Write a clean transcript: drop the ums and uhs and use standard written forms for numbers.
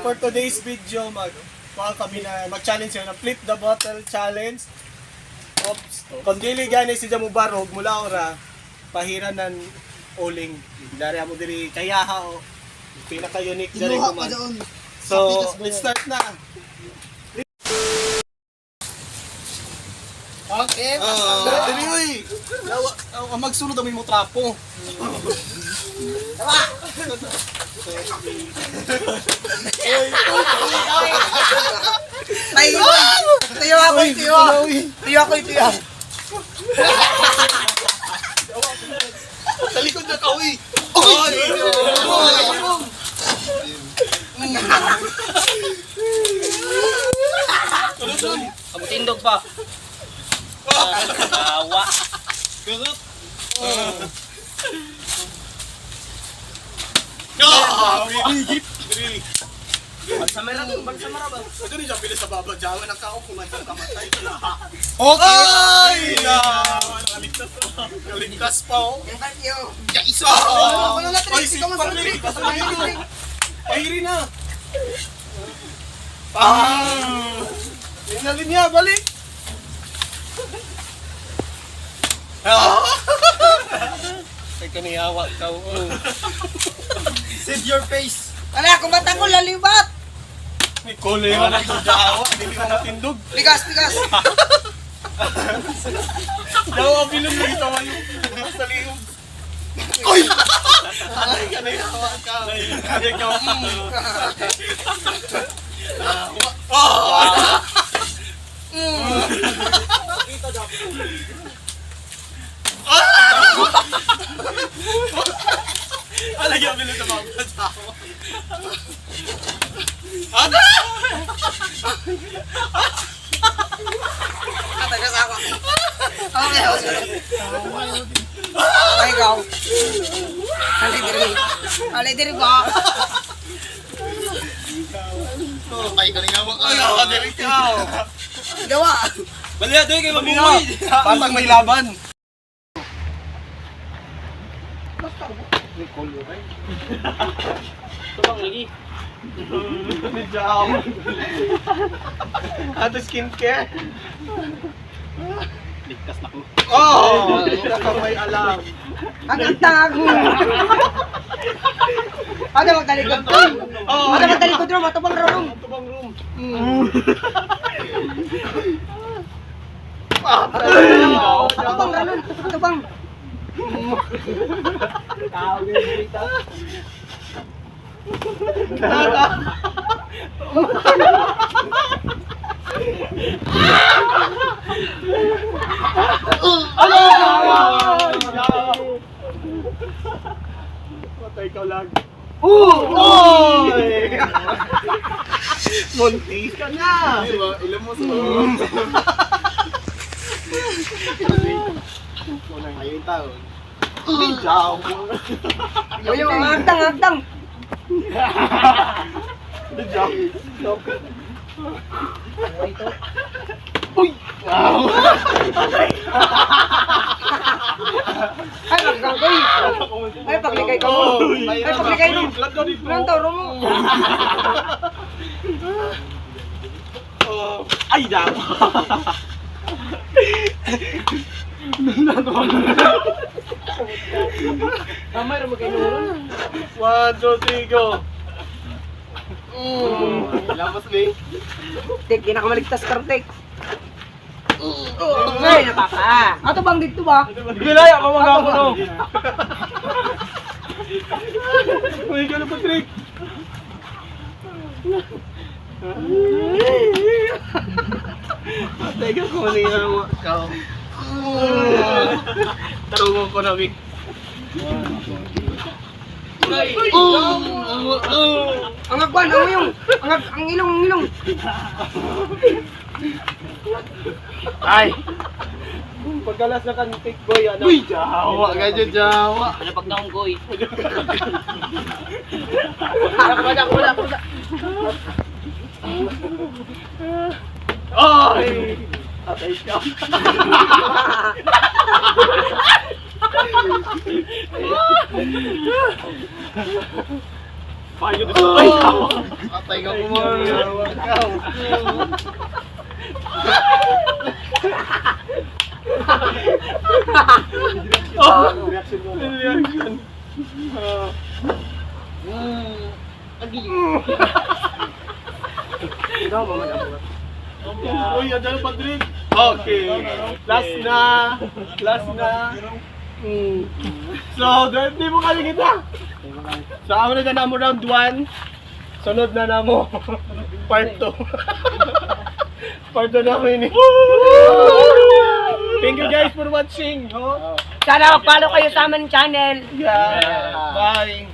For today's video, mag kuha kami na mag-challenge yun, na flip the bottle challenge. Oops. Kung dili gani si Jamu Barog mula ora pahiran ng uling. Dari mo diri kayaha o pinaka-unique diri Kinuha pa kuman. doon. So, let's start na. Okay. Ah, diri oy. Lawa, magsunod ang mo trapo. Tayo. Tayo ako, tayo. Tayo ako, tayo. Sa likod na ka, uy. Uy! Tindog pa. Awa. Garot. Balsamera to, balsamera ba? Ito rin siya pilis sa baba. Diyawan ang kao kumanta kamatay. Okay. Ay! Nakaligtas pa. Nakaligtas pa, oh. Ya isa. Oh! Ano na Ay, trick? si Ikaw man sa trick. Pahiri. Pahiri na. Ah! Yun na linya, balik. Ah! Teka niyawa ka, oh. Save your face. Ala, kumata ko lalibat. May kole man ang jawa, dili ka matindog. Ligas, ligas. Jawa bilog na ito kayo. Sa lihog. Uy! Ay, ka niyawa ka. Ay, ka. Ah! Alagyan bilog sa mga jawa. Ano? Tagas ako. Okay, okay. Okay, ikaw. Ali diri. Ali diri ba? Ay, kalingawa ka. Ay, ako, diri ka. Gawa. Bali doy kay mabuhay. Batang may laban. Tubang lagi. Ni Jao. Ato skincare. Ligtas na ko. Oh! Ikaw may alam. Ang antang ako. Ano magtalikod ko? Oh! Ano magtalikod ro? Matubang ro room. Tubang room. Matubang ro room. Matubang. Patay ka lang. Uy! Munti ka na! Ilan mo sa Ayun taon. Ciao. Yo yo, ang antang, antang. Ciao. Uy! Wow! Ay, magkangkoy. Ay, paglikay ka mo. Ay, paglikay ro. Ilang taon mo? Ay, daw. Kamay ra magkainuron. One, two, three, go. Lapas, be. Tek, di na ka maligtas karon, Tek. Ay, napaka. Ato bang dito ba? Bilaya, mamagaw ko, no. Uy, ka na, Patrick. Teka, kunin na mo. Ikaw. Tarungan ko na, Vic. Ang agwan, ang iyong, ang ilong, ang ilong. Ay! Pagkalas na kan take boy, ano? Uy, jawa! Ganyan, jawa! Ano pag naong koy? Wala wala wala. Ay! Atay ka. Payo dito. Ay, Atay ka mo. Oh! Reaction mo. Reaction. Uy, andyan pa drink. Okay. Last na. Last na. So, di mo kali kita. So, amo na na mo round 1. Sunod na na mo. Part 2. Part 2 na mo ini. Thank you guys for watching. Oh. Sana mag-follow kayo sa aming channel. Yeah. Bye.